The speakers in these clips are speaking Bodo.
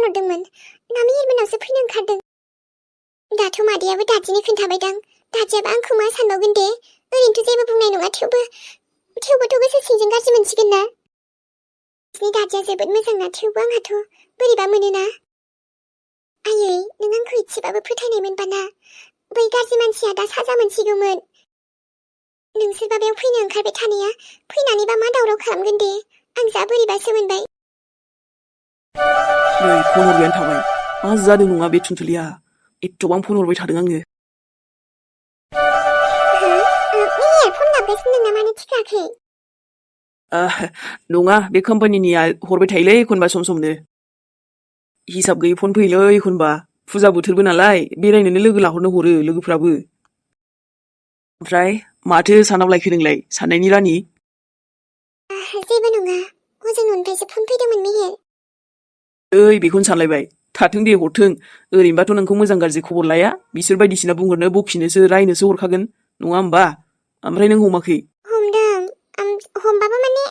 हरदोंमोन ना मेहेरमोनावसो फैनो ओंखारदों दाथ' मादैयाबो दादिनो खोन्थाबायदां दादियाबो आंखौ मा सानबावगोन दे ओरैनोथ' जेबो बुंनाय नङा थेवबोथ' गोसो सिंजों गाज्रि मोनसिगोन ना नोंसिनि दादिया जोबोद मोजां ना थेवबो आंहाथ' बोरैबा मोनोना आयै नों आंखौ इसेबाबो फोथायनाय मोनबाना बै गाज्रि मानसिया दा साजा मोनसिगौमोन नोंसोरबा बेयाव फैनो ओंखारबाय थानाया फैनानैबा मा दावराव खालामगोन दे आं जा बोरैबासो मोनबाय नै फन हरबायानो थाबाय मा जादों नङा बे थुनथुलिया एथ'बां फन हरबाय थादों आङो फन गाबगासिनो नोंना मानो थिखाखै नङा बे कम्पानिनिया हरबाय थायोलै एखनबा सम समनो हिसाब गैयै फन फैयोलै एखनबा फुजा बोथोरबो नालाय बेरायनोनो लोगो लाहरनो हरो लोगोफ्राबो ओमफ्राय माथो सानाव लायखो नोंलाय साननायनि रानि जेबो नङा हजों न'निफ्रायसो फन फैदोंमोन मेहेर बेखौनो सानलायबाय थाथों दे हरथों ओरैनोबाथ' नोंखौ मोजां गाज्रि खबर लाया बिसोर बायदिसिना बुंहरनो बखिनोसो रायनोसो हरखागोन नङा होमबा ओमफ्राय नों हमाखै हमदों हमबाबो माने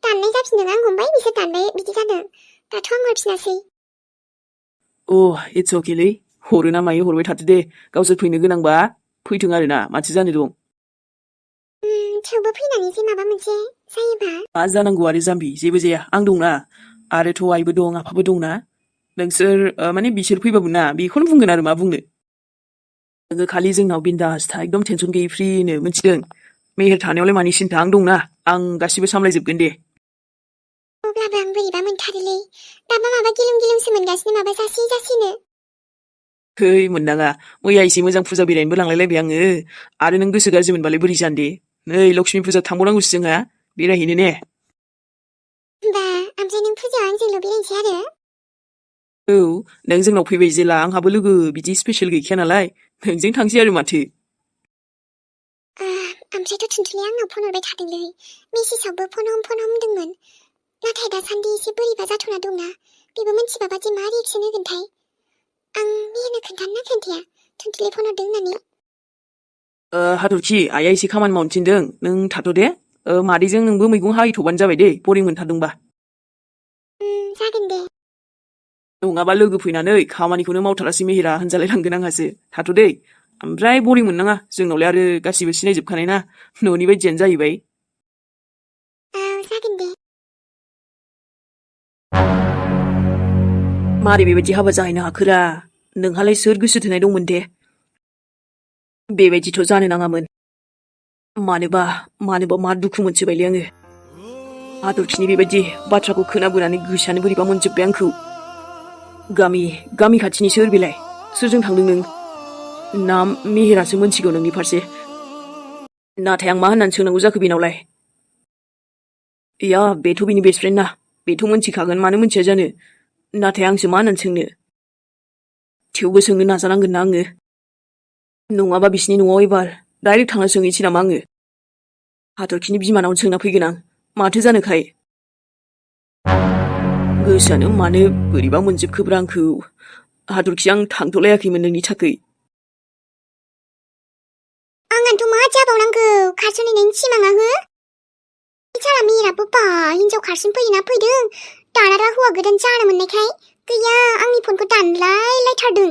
दाननाय जाफिनदों आं हमबाय बिसोर दानबाय बिदि जादों दाथ' आं हरफिनासै इट्स अकेलै हरो ना मायो हरबाय थाथो दे गावसोर फैनो गोनांबा फैथों आरोना माथो जानो दं थेवबो फैनानै जे माबा मोनसे जायोबा मा जानांगौ आरो जाम्बि जेबो जाया आं दंना आरोथ' आइबो दं आफाबो दंना नोंसोर माने बिसोर फैबाबो ना बेखौनो बुंगोन आरो मा बुंनो नोङो खालि जोंनाव बिन्दास था एकदम टेनसन गैयै फ्रिनो मिथिदों मेहेर थानायावलाय मानि सिन्था आं दंना आं गासिबो सामलायजोबगोन दे अब्लाबो आं बोरैबा मोनथारोलै दाबा माबा गिलुं गिलुंसो मोनगासिनो माबा जासिनो है मोननाङा मैया एसे मोजां फुजा बेरायनोबो लांलायलायबाय आङो आरो नों गोसो गाज्रि मोनबालाय बोरै जानो दे नै लक्ष्मी फुजा थांबावनांगौसो जोंहा बेरायहैनो ने होमबा ओमफ्राय नों फुजायाव आंजोंल' बेरायनोसै आरो नों जोंनाव फैबाय जेला आंहाबो लोगो बिदि स्पेसियेल गैखाया नालाय नोंजों थांसै आरो माथो ओमफ्रायथ' थुनथुलिया आंनाव फन हरबाय थादोंलै मेसेजावबो फन हम होनदोंमोन नाथाय दासान्दि एसे बोरैबा जाथ'ना दंना बेबो मिथिबाबा जे मा रिएक्सन होगोनथाय आं मेहेरनो खोन्थानो ना खोन्थाया थुनथुलि फन हरदों होननानै हाथरखि आइया एसे खामानि मावनो थिनदों नों थाथ' दे मादैजों नोंबो मैगं हाहैथ'बानो जाबाय दे बरिं मोनथारदोंबा जागोन दे नङाबा लोगो फैनानै खामानिखौनो मावथारासै मेहेरा होनजालायलांगोन आंहासो थाथ' दे ओमफ्राय बरिं मोननाङा जोंनावलाय आरो गासिबो सिनायजोबखानाय ना न'नि बायदियानो जाहैबाय जागोन दे मारै बेबायदि हाबा जाहैनो हाखोरा नोंहालाय सोर गोसो थोनाय दंमोन दे बेबायदिथ' जानो नाङामोन मानोबा मा दुखु मोनसोबायलै आङो हाथरखिनि बेबायदि बाथ्राखौ खोनाबोनानै गोसोआनो बोरैबा मोनजोब्बाय आंखौ गामि खाथिनि सोर बेलाय सोरजों थांदों नों ना मेहेरासो मोनथिगौ नोंनि फारसे नाथाय आं मा होननानै सोंनांगौ जाखो बेनावलाय बेथ' बिनि बेस्ट फ्रेन्ड ना बेथ' मोनथिखागोन मानो मोनथिया जानो नाथाय आंसो मा होननानै सोंनो थेवबो सोंनो नाजानांगोन ना आङो नङाबा बिसिनि न'आव एबार डाइरेक्ट थांना सोंहैसै नामा आङो हाथरखिनि बिमानावनो सोंना फैगोन आं माथो जानोखाय गोसोआनो मानो बोरैबा मोनजोबखोब्रा आंखौ हाथरखि आं थांथ'लायाखैमोन नोंनि थाखै आंहाथ' मा जाबावनांगौ खारस'नायनि सिमाङा हो बिचारा मेहेराबो हिनजाव खारसन फैयोना फैदों दाना हौवा गोदान जानो मोननायखाय गैया आंनि फनखौ दानलायथारदों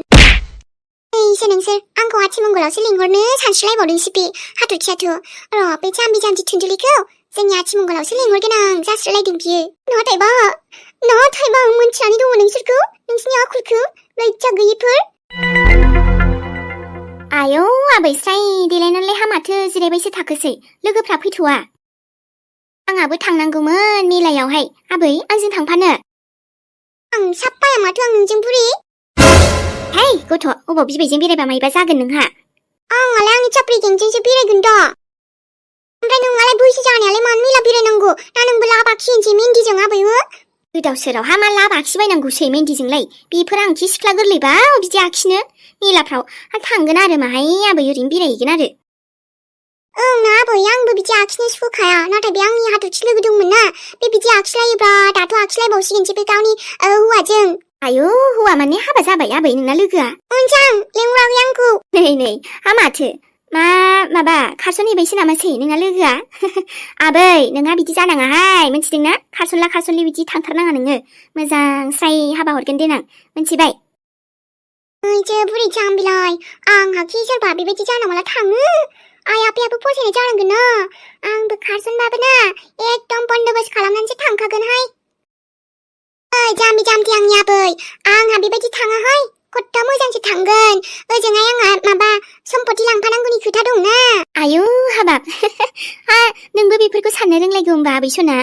नैसो नोंसोर आंखौ आथिमंगलावसो लिंहरनो सानस्रिलायबावदोंसो बे हाथरखियाथ' बे जाम्बि जाम्बि थुनजुलिखौ जोंनि आथिमंगलावसो लिंहरगोन आं जास्रालायदों बियो नाथायबा आं मोनथिनानै दङ नोंसोरखौ नोंसिनि आखलखौ लैजा गैयिफोर आयौ आबै स्राय देलायनानैलाय हामाथो जिरायबायसो थाखोसै लोगोफ्रा फैथ'वा आंहाबो थांनांगौमोन मेलायावहाय आबै आंजों थांफानो आं साप्पाया माथो आं नोंजों बुरि है गथ' अबाव बिबैजों बेरायबा मायबा जागोन नोंहा आंहालाय आंनि चाप्रि गेंजोंसो बेरायगोन दा ओमफ्राय नोंहालाय बैसो जानायालाय मानो मेला बेरायनांगौ ना नोंबो लाबाखिनोसै मेन्दिजों आबै हो गोदाव सोरावहा मा लाब आखिबायनांगौसै मेन्दिजोंलाय बेफोर आंखि सिख्ला गोरलैबा बिदि आखिनो मेलाफ्राव थांगोन आरो माहाय आबै ओरैनो बेरायहैगोन आरो ना आबै आंबो बिदि आखिनो सुखुखाया नाथाय बे आंनि हाथरखि लोगो दंमोन ना बे बिदि आखिलायोब्रा दाथ' आखिलायबावसिगोनसो बे गावनि हौवाजों आयौ हौवा माने हाबा जाबाय आबै नोंना लोगोआ मोजां लेंहराखै आंखौ नै हा माथो माबा खारसनहैबायसो नामासै नोंना लोगोआ आबै नोंहा बिदि जानाङाहाय मिथिदोंना खारसनला खारसनलि बिदि थांथारनाङा नोङो मोजां स्राय हाबा हरगोन देनां मिथिबाय ओइजो बुरै जाम्बिलाय आंहाखि सोरबा बेबायदि जानांगौला थाङो आइ आफायाबो फसायनाय जानांगोन ना आंबो खारसनबाबो ना एकदम बन्दोबस्त खालामनानैसो थांखागोनहाय ओइ जाम्बि जाम्बि आंनि आबै आंहा बेबायदि थाङाहाय खथ्था मोजांसो थांगोन ओजोंहाय आंहा माबा सम्पति लांफानांगौनि खोथा दंना आयु हाबाब नोंबो बेफोरखौ साननो रोंलायगौ होमबा आबै सना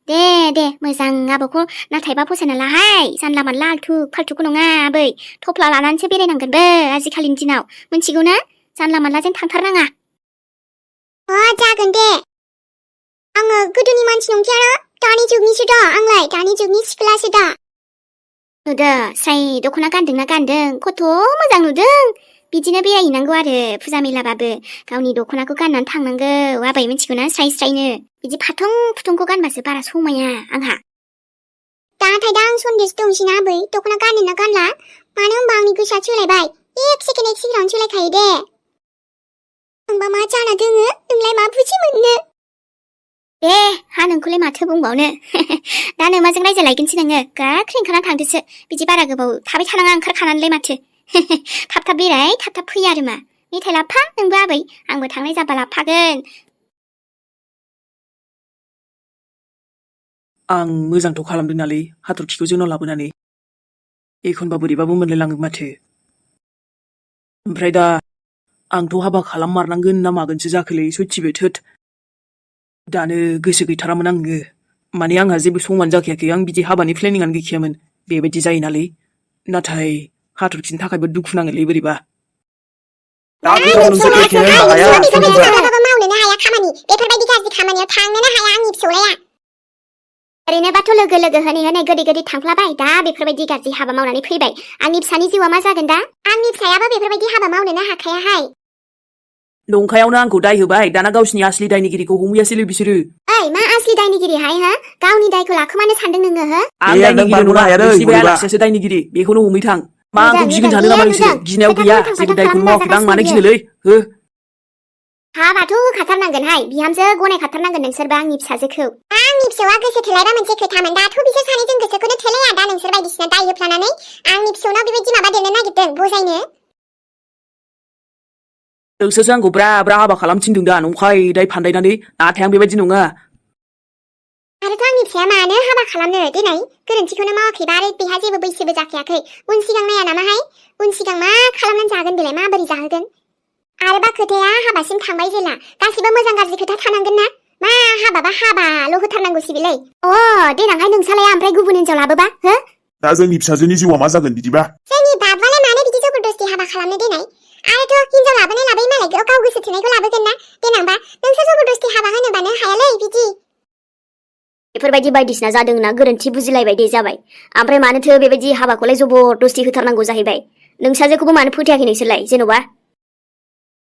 दे मोजां आबौखौ नाथायबा फसायना लाहाय जानला मानला आल्थु फाल्थुखौ नङा आबै थफ्ला लानानैसो बेरायनांगोनबो आजिखालिनि दिनाव मिथिगौ ना जानला मानलाजों थांथारनाङा जागोन दे आङो गोदोनि मानसि नंखायाना दानि जुगनिसो दा आंलाय दानि जुगनि सिख्लासो दा नुदो स्राय दख'ना गानदोंना गानदों खथ' मोजां नुदों बिदिनो बेरायहैनांगौ आरो फुजा मेलाबाबो गावनि दख'नाखौ गाननानै थांनांगौ आबै मिथिगौ ना स्राय स्रायनो बिदि फाथं फुथंखौ गानबासो बारा समाया आंहा नाथाय दा आं सन्देस दंसैना आबै दख'ना गानो ना गानला मानो होनबा आंनि गोसोआ सोलायबाय एक सेकेन्डावनो सोलायखायो दे आंबा मा जाना दोङो नोंलाय मा बुजि मोननो दे हा नोंखौलाय माथो बुंबावनो दा नोमाजों रायजो लायगोनसो नोङो गाख्रि ओंखारना थांदोसो बिदि बारा गोबाव थाबाय थानाङा ओंखारखानानैलाय माथो थाब थाब बेराय थाब थाब फैयो आरो मा मेथाइ लाफा नोंबो आबै आंबो थांनाय जाबा लाफागोन आं मोजांथ' खालामदों नालै हाथरखिखौ जोंनाव लाबोनानै एखनबा बोरैबाबो मोनलायलाङो माथो ओमफ्राय दा आंथ' हाबा खालाममारनांगोन ना मागोनसो जाखोलै सयथिबो थोद दानो गोसो गैथारामोन आङो माने आंहा जेबो समान जाखायाखै आं बिदि हाबानि प्लेनिंआनो गैखायामोन बेबायदि जायो नालै नाथाय हाथरखिनि थाखायबो दुखु नाङोलै बोरैबा मावनोनो हाया खामानि बेफोरबायदि गाज्रि खामानियाव थांनोनो हाया आंनि फिसौलाया ओरैनोबाथ' लोगो होनै गोदै थांफ्लाबाय दा बेफोरबायदि गाज्रि हाबा मावनानै फैबाय आंनि फिसानि जिउआ मा जागोन दा आंनि फिसायाबो बेफोरबायदि हाबा मावनोनो हाखायाहाय नंखायावनो आंखौ दाय होबाय दाना गावसिनि आसलि दायनिगिरिखौ हमहैयासैलै बिसोरो ओइ मा आसलि दायनिगिरिहाय हो गावनि दायखौ लाखोमानो सानदों नोङो हो आं दायनिगिरि नङा नोंसिनि बे आलासियासो दायनिगिरि बेखौनो हमहै थां मा आंखौ गिगोन सानो नामा नोंसोरो गिनायाव गैया जेबो दायखौनो मावाखैबा आं मानो गिनोलै हो हाबाथ' होखाथारनांगोनहाय बिहामजो गनायखाथारनांगोन नोंसोरबो आंनि फिसाजोखौ आंनि फिसौआ गोसो थोलायबा मोनसे खोथामोन दाथ' बिसोर सानैजों गोसोखौनो थोलाया दा नोंसोर बायदिसिना दाय होफ्लानानै आंनि फिसौनाव बेबायदि माबा देनो नागिरदों बुजायनो नोंसोरसो आंखौ ब्रा हाबा खालामथिनदों दा नंखाय दाय फान्दायनानै नाथाय आं बेबायदि नङा आरोथ' आंनि फिसाया मानो हाबा खालामनो देनाय गोरोन्थिखौनो मावाखैबा आरो बेहा जेबो बैसोबो जाखायाखै उन सिगां नाया नामाहाय उन सिगां मा खालामनानै जागोन बेलाय माबोरै जाहोगोन आरोबा खोथाया हाबासिम थांबाय जेला गासिबो मोजां गाज्रि खोथा थानांगोन ना मा हाबाबा हाबाल' होथारनांगौसै बेलाय देनांहाय नोंसालाया ओमफ्राय गुबुन हिनजाव लाबोबा हो दा जोंनि फिसाजोनि जिउआ मा जागोन बिदिबा जोंनि बाबालाय मानो बिदि जबरदस्ति हाबा खालामनो देनाय आरोथ' हिनजाव लाबोनाय मालाय गाव गोसो थोनायखौ लाबोगोन ना देनांबा नोंसोर जबरदस्ति हाबा होनोबानो हायालै बिदि बेफोरबायदि बायदिसिना जादों होनना गोरोन्थि बुजिलायबाय दे जाबाय ओमफ्राय मानोथो बेबायदि हाबाखौलाय जबरदस्ति होथारनांगौ जाहैबाय नोंसाजोखौबो मानो फोथायाखै नोंसोरलाय जेन'बा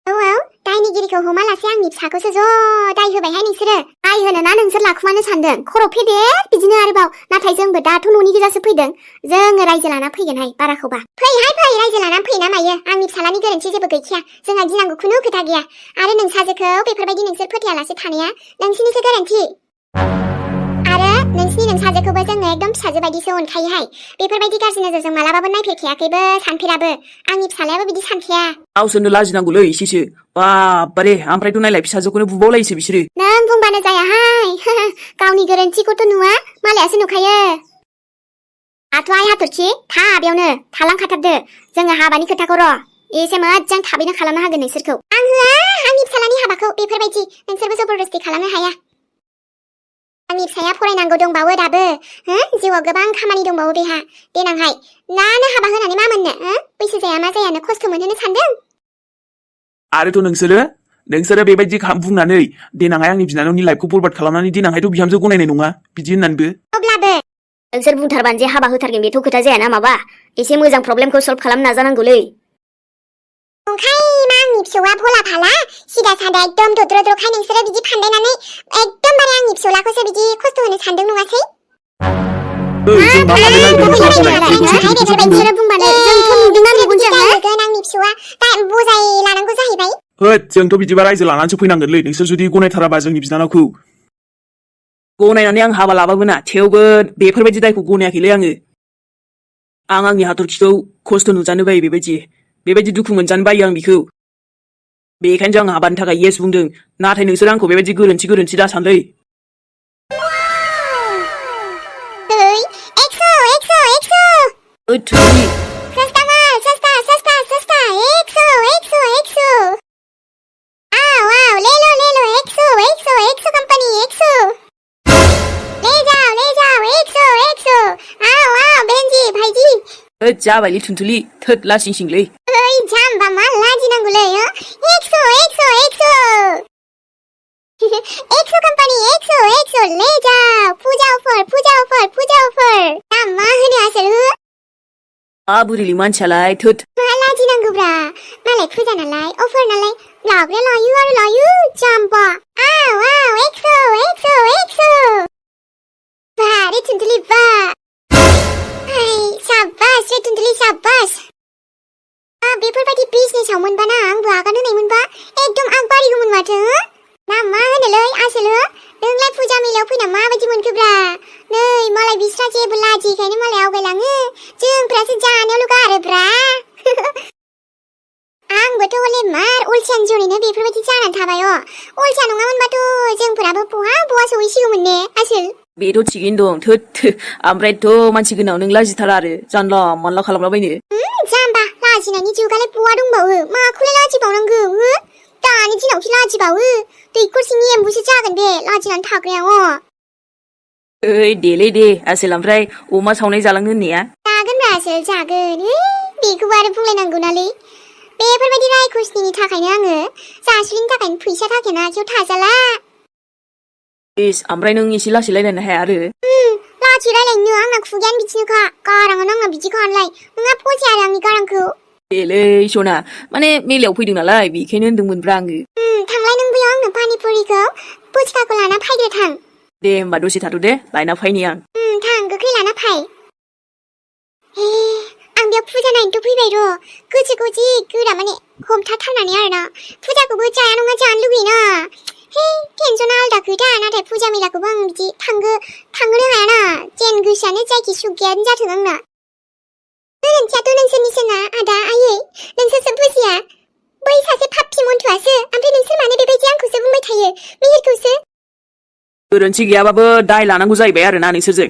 औ दायनिगिरिखौ हमालासे आंनि फिसाखौसो ज' दाय होबायहाय नोंसोरो दाय होनोना नोंसोर लाखुमानो सानदों खर' फेदेर बिदिनो आरोबाव नाथाय जोंबो दाथ' न'नि गोजासो फैदों जोङो रायजो लाना फैगोनहाय बाराखौबा फै रायजो लाना फैना मायो आंनि फिसालानि गोरोन्थि जेबो गैखाया जोंहा गिनांगौ खुनु खोथा गैया आरो नोंसाजोखौ बेफोरबायदि नोंसोर फोथायालासे थानाया नोंसिनिसो गोरोन्थि आरो नोंसाजोखौबो जोङो एकदम फिसाजो बायदिसो अनखायोहाय बेफोरबायदि गाज्रि नोजोरजों मालाबाबो नायफेरखायाखैबो सानफेराबो आंनि फिसालायाबो बिदि सानखाया गावसोरनो लाजिनांगौलै एसेसो बारे ओमफ्रायथ' नायलाय फिसाजोखौनो बुबावलायोसो बिसोरो नों बुंबानो जायाहाय गावनि गोरोन्थिखौथ' नुवा मालायासो नुखायो आइ हाथरखि था बेयावनो थालांखाथारदो जोङो हाबानि खोथाखौ र' एसे मोजां थाबैनो खालामनो हागोन नोंसोरखौ आं होआ आंनि फिसालानि हाबाखौ बेफोरबायदि नोंसोरबो जबरदस्ति खालामनो हाया आंनि फिसाया फरायनांगौ दंबावो दाबो जिउआव गोबां खामानि दंबावो बेहा देनांहाय नानो हाबा होनानै मा मोननो बैसो जाया मा जायानो खस्थ' मोनहोनो सानदों आरोथ' नोंसोरो बेबायदि बुंनानै देनांहाय आंनि बिनानावनि लाइफखौ बरबाद खालामनानै देनांहायथ' बिहामजो गनायनाय नङा बिदि होननानैबो अब्लाबो नोंसोर बुंथारबानो जे हाबा होथारगोन बेथ' खोथा जायाना माबा एसे मोजां प्रब्लेमखौ सल्भ खालामनो नाजानांगौलै ओंखाय मा आंनि फिसौआ भला भाला सिदा सादा एकदम दद्रद्रखाय नोंसोरो बिदि फान्दायनानै एकदमबारे आंनि फिसौलाखौसो बिदि खस्थ' होनो सानदों नङासै आंनि फिसौआ बजाय लानांगौ जाहैबाय होद जोंथ' बिदिबा रायजो लानानैसो फैनांगोनलै नोंसोर जुदि गनायथाराबा जोंनि बिनानावखौ गनायनानै आं हाबा लाबाबो ना थेवबो बेफोरबायदि दायखौ गनायाखैलै आङो आं आंनि हाथरखिखौ खस्थ' नुजानो बायो बेबायदि दुखु मोनजानो बायो आं बिखौ बेखायनोसो आं हाबानि थाखाय येस बुंदों नाथाय नोंसोर आंखौ बेबायदि गोरोन्थि दा सानलै ओइ एक्स' थुरि सस्ता एक्स' आओ ले लो एक्स कंपनी ले जाओ एक्स आओ बहन जी भाई जी जाबायलै थुनथुलि थोद लासिंसिंलै ओइ जाम्बा मा लाजिनांगौलै एक्स कंपनी एक्स ले जाओ पूजा ऑफर दाम मा होनो आसोल हो मा बुरिलै मानसियालाय थोद मा लाजिनांगौब्रा मालाय फुजा नालाय अफर नालाय लाग्रा लायो जाम्बा आओ एक्स बा रे थुनथुलि बा साबास रे थुनथुलि साबास बेफोरबायदि बिजनेसाव मोनबाना आंबो आगान होनाय मोनबा एकदम आग बारिगौमोन माथो ना मा होनोलै आसोल हो नोंलाय फुजा मेलायाव फैना माबायदि मोनखोब्रा नै मालाय बिस्रा जेबो लाजियैखायनो मालाय आवगायलाङो जोंफ्रासो जानायावल' गारोब्रा आंबोथ' हले मार अलसियानि जुनैनो बेफोरबायदि जानानै थाबाय अलसिया नङामोनबाथ' जोंफोराबो बहा सहैसिगौमोन ने आसोल बेथ' थिगैनो दं थोद ओमफ्रायथ' मानसि गोनां नों लाजिथारा आरो जानला मानला खालामलाबायनो जाम्बा लाजिनायनि जुगालाय बहा दंबावो माखौलाय लाजिबावनांगौ हो दानि दिनावसो लाजिबावो दैखर सिंनि एम्बुसो जागोन बे लाजिनानै थाग्राया ओइ देलै दे आसोल ओमफ्राय अमा सावनाय जालांनो होननाया जागोन आसोल जागोन बेखौबो आरो बुंलायनांगौ नालै बेफोरबायदि रायखसनि थाखायनो आङो जासुरिनि थाखायनो फैसा थाखायानो आखायाव थाजाला इस ओमफ्राय नों एसे लासै रायलायनो हाया आरो लासै रायलायनो आंना खुगायानो बिदिनोखा गाराङानो आंना बिदिखालाय नोंहा फसाया आरो आंनि गारांखौ देलै सना माने मेलायाव फैदों नालाय बेखायनो होनदोंमोनब्रा आङो थांलाय नों बैयाव आंनो पानिपुरिखौ फुचकाखौ लाना फैदो थां दे होमबा दसे थाथ' दे लायना फैनि आं थां गोख्रै लाना फै आं बेयाव फुजा नायनोथ' फैबाय गोसोखौ जि गोरा माने हमथाथारनानै आरोना फुजाखौबो जाया नङा जानो लुगैयोना टेनसना आलदा खोथा नाथाय फुजा मेलाखौबो आं बिदि थांनो हायाना जेन गोसोआनो जायखि सुख गैयानो जाथों आंना गोरोन्थियाथ' नोंसोरनिसोना आदा आयै नोंसोरसो बुजिया बै सासे पाप्पि मन्थुआसो ओमफ्राय नोंसोर मानो बेबायदि आंखौसो बुंबाय थायो मेहेरखौसो गोरोन्थि गैयाबाबो दाय लानांगौ जाहैबाय आरोना नोंसोरजों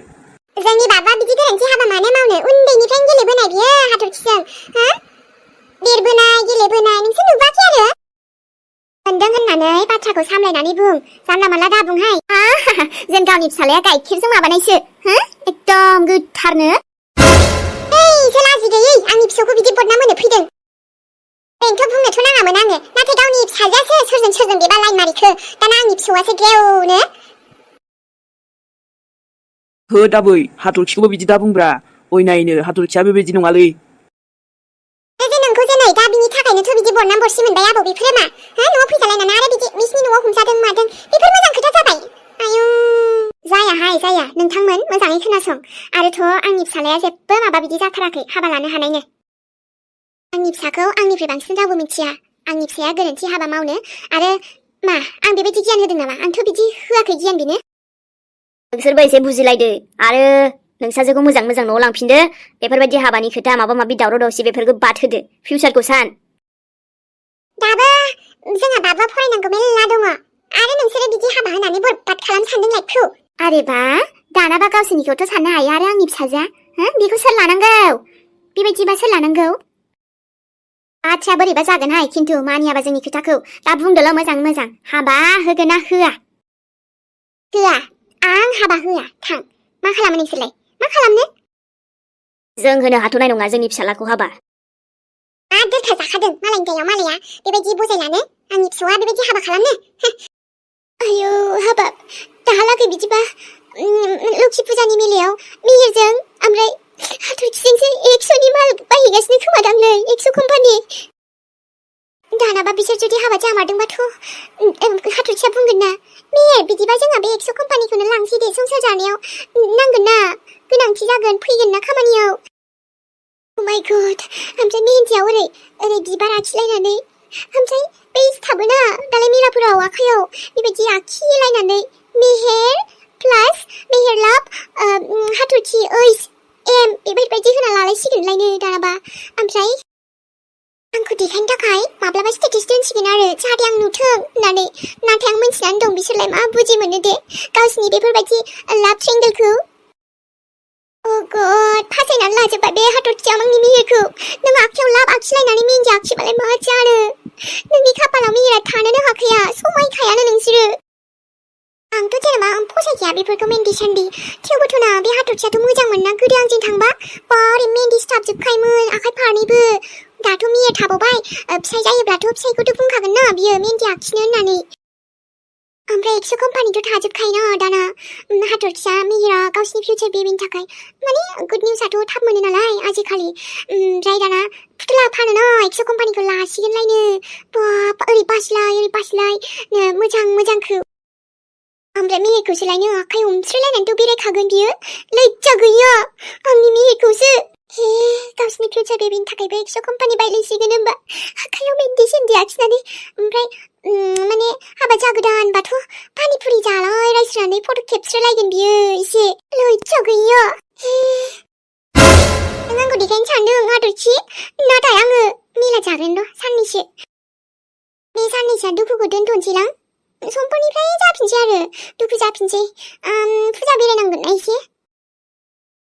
जोंनि बाबा बिदि गोरोन्थि हाबा मानो मावनो उन्दैनिफ्रायनो गेलेबोनाय बियो हाथरखिजों देरबोनाय गेलेबोनाय नोंसोर नुबाखै आरो मोनदों होननानै बाथ्राखौ सामलायनानै बुं जानला मानला दा बुंहाय जों गावनि फिसालाया गाइखेरजों माबानायसो एकदम गोथारनो लाजि गैयै आंनि फिसौखौ बिदि बदनाम होनो फैदों बेनोथ' बुंनोथ' नाङामोन आङो नाथाय गावनि फिसाजोआसो सोरजों बेबा लाइन मारिखो दाना आंनि फिसौआसो गेवनो होद आबै हाथरखिखौबो बिदि दा बुंब्रा अयनायनो हाथरखिया बेबायदि नङालै नोंखौ जेनै दा बिनि थाखायनोथ' बिदि बदनाम बरसि मोनबाय आबौ बेफोरो मा न'आव फैजालायनानै आरो बिदि बिसिनि न'आव हमजादों मादों बेफोर मोजां खोथा जाबाय आयौ जाया नोंथांमोन मोजाङै खोनासं आरोथ' आंनि फिसालाया जेबो माबा बिदि जाथाराखै हाबा लानो हानायनो आंनि फिसाखौ आंनिफ्राय बांसिन रावबो मिथिया आंनि फिसाया गोरोन्थि हाबा मावनो आरो मा आं बेबायदि गियान होदों नामा आंथ' बिदि होआखै गियान बेनो नोंसोरबो एसे बुजिलायदो आरो नोंसाजोखौ मोजां न'आव लांफिनदो बेफोरबायदि हाबानि खोथा माबा माबि दावराव दावसि बेफोरखौ बाद होदो फिउचारखौ सान दाबो जोंहा बाबा फरायनांगौ मेल्ला दङ आरो नोंसोरो बिदि हाबा होनानै बरबाद खालाम सानदों लाइफखौ आरे बा दानाबा गावसोरनिखौथ' साननो हायो आरो आंनि फिसाजोआ बेखौ सोर लानांगौ बेबायदिबा सोर लानांगौ बाथ्राया बोरैबा जागोनहाय खिन्थु मानियाबा जोंनि खोथाखौ दा बुंदोल' मोजां हाबा होगोन ना होआ आं हाबा होआ थां मा खालामो नोंसोरलाय मा खालामनो जों होनो हाथ'नाय नङा जोंनि फिसालाखौ हाबा दोरखा जाखादों मालायनि दायाव मालाया बेबायदि बुजायलानो आंनि फिसौआ बेबायदि हाबा खालामनो आयौ हाबाब दाहालागै बिदिबा लोखि फुजानि मेलायाव मिहिरजों ओमफ्राय हाथरखिजोंसो 100नि माल बायहैगासिनो खोमादांलै 100 कम्पानि दानाबा बिसोर जुदि हाबा जामारदोंबाथ' हाथरखिया बुंगोन ना मिहिर बिदिबा जोंहा बे 100 कम्पानिखौनो लांसै दे संसार जानायाव नांगोन ना गोनांथि जागोन फैगोन ना खामानियाव Oh my god ओमफ्राय मेहेन्दियाव ओरै बिबार आखिलायनानै ओमफ्राय बै सिथाबोना दालाय मेलाफोराव आखायाव बेबायदि आखिलायनानै मेहेर प्लास मेहेरलाब हाथरखि ओइस एम बेबायदि होना लालायसिगोनलायनो दानाबा ओमफ्राय आंखौ देखायनो थाखाय माब्लाबा स्टेटास दोनसिगोन आरो जाहाथे आं नुथों होननानै नाथाय आं मिन्थिनानै दं बिसोरलाय मा बुजि मोनो दे गावसिनि बेफोरबायदि लाभ ट्रेंगोलखौ अ गड फासायनानै लाजोब्बाय बे हाथरखिया आंनि मेहेरखौ नों आखायाव लाभ आखिलायनानै मेहेन्दि आखिबालाय मा जानो नोंनि खाफालाव मेहेरा थानोनो हाखाया समायखायानो नोंसोरो आंथ' जेनेबा आं फसायखाया बेफोरखौ मेहेन्दि सेन्दि थेवबोथ' ना बे हाथरखियाथ' मोजांमोन ना गोदो आंजों थांबा बारे मेहेन्दि सिथाबजोबखायोमोन आखाइ फारनैबो दाथ' मेहेर थाबावबाय फिसाय जायोब्लाथ' फिसायखौथ' बुंखागोन ना बियो मेहेन्दि आखिनो होननानै ओमफ्राय एक्स' कम्पानिथ' थाजोबखायोना दाना हाथरखिया मेहेरा गावसिनि फिउचार बेबिनि थाखाय माने गुड निउसआथ' थाब मोनो नालाय आजिखालि ओमफ्राय दाना फुथुला फानोना एक्स' कम्पानिखौ लासिगोनलायनो बाब ओरै बास्लाय मोजां मोजांखौ ओमफ्राय मेहेरखौसोलायनो आखाइ हमस्रोलायनानैथ' बेरायखागोन बियो लैजा गैया आंनि मेहेरखौसो हे गावसिनि फिउचार बेबिनि थाखायबो एक्स' कम्पानि बायलायसिगोन होमबा आखाइयाव मेहेन्दि सेन्दि आखिनानै ओमफ्राय माने हाबा जागोदानबाथ' पानिपुरि जालाय रायज्रायनानै फट' खेबस्रोलायगोन बियो एसे लैजा गैया नों आंखौ देखायनो सानदों हाथरखि नाथाय आङो मेला जागोन र' साननैसो बे साननैसोआ दुखुखौ दोनथ'नोसैलां समफोरनिफ्राय जाफिनसै आरो दुखु जाफिनसै फुजा बेरायनांगोन ना एसे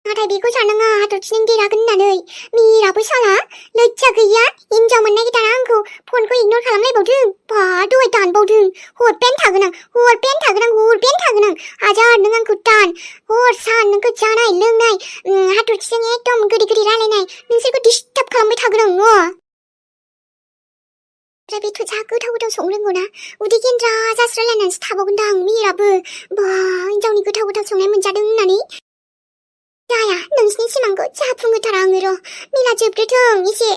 नाथाय बेखौ साननाङा हाथरखि नों देरहागोन होननानै मिराबो साला लैजा गैया हिनजाव मोननाय गिटारा आंखौ फनखौ इगनर खालामलायबावदों बा दहाय दानबावदों हरबायानो थागोन आं हाजार नों आंखौ दान हर सान नोंखौ जानाय लोंनाय हाथरखिजों एकदम गोदै गोदै रायलायनाय नोंसोरखौ डिस्टार्ब खालामबाय थागोन आं ओमफ्राय बेथ' जा गोथाव गोथाव संनो रोंगौ ना उदै गेन्द्रा जास्रायलायनानैसो थाबावगोनदां मिराबो बा हिनजावनि गोथाव गोथाव संनाय मोनजादों होननानै जाया नोंसिनि सिमांखौ जाफुंहोथारा आङो र' मेला जोबग्रोथों एसे